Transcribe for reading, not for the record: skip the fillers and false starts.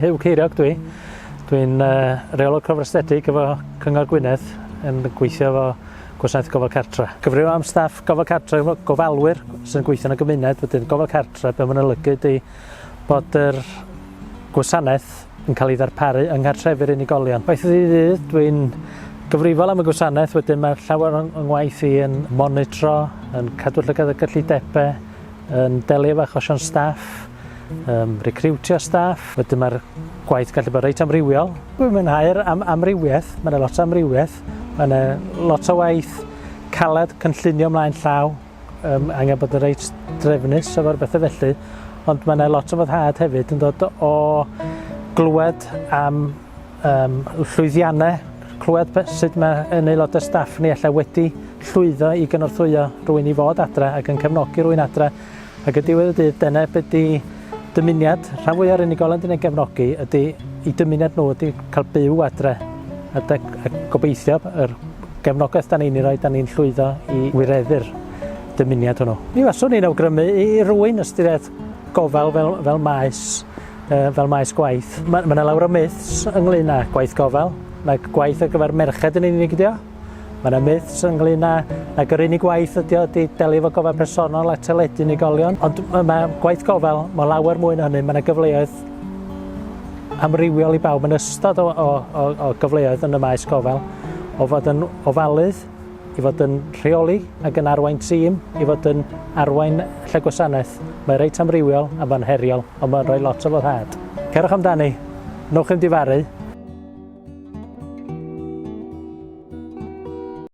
Huw Ceiriog dwi. Dwi'n uh, reolwr cofrestredig efo Cyngor Gwynedd yn gweithio efo Gwasanaeth Gofal Cartre. Cyfrifol am staff gofal cartre, efo gofalwyr sy'n gweithio yn y gymuned, wedyn gofal cartre, be mae'n olygu ydy bod yr gwasanaeth yn cael ei ddarparu yng nghartrefi'r unigolion. Waith o ddydd i ddydd, dwi'n gyfrifol am y gwasanaeth, wedyn mae llawer o'n ngwaith i yn monitro, yn cadw llygad y gyllidebau, yn delio efo achosion staff, um, recriwtio staff, wedyn mae'r gwaith gallu bod reit amrywiol. Dwi'n mwynhau'r am amrywiaeth, mae yna lot o amrywiaeth, mae yna lot o waith caled, cynllunio ymlaen llaw, um, angen bod yn reit drefnus efo'r bethau felly, ond mae yna lot o foddhad hefyd yn dod o glywed am um, llwyddiannau, clywed sut mae yn aelodau staff ni ella wedi llwyddo i gynorthwyo rhywun i fod adre ac yn cefnogi rhywun adre. Ac y diwedd y dydd, dyna be di dymuniad rhan fwyaf o'r unigolion dyn ni'n gefnogi ydy i dymuniad nhw ydy cael byw adre. A, de, a gobeithio yr gefnogaeth da ni'n ei roi, da ni'n llwyddo i wireddu'r dymuniad hwnnw. Mi faswn i'n awgrymu i rywun ystyried gofal fel, fel maes fel maes gwaith. Mae yna lawer o myths ynglyn â gwaith gofal. Mae gwaith ar gyfer merched yn unig ydi o. Mae yna myths ynglyn â nag yr unig waith ydi o ydi delio efo gofal personol a teledu unigolion. Ond mae gwaith gofal, mae lawer mwy na hynny. Mae yna gyfleoedd amrywiol i bawb. Mae'n ystod o, o, o, o gyfleoedd yn y maes gofal. O fod yn ofalydd, i fod yn rheoli ac yn arwain tîm, i fod yn arwain lle gwasanaeth. Mae reit amrywiol a mae'n heriol, ond mae'n rhoi lot o foddhad. Cerwch amdani, newch yn difaru.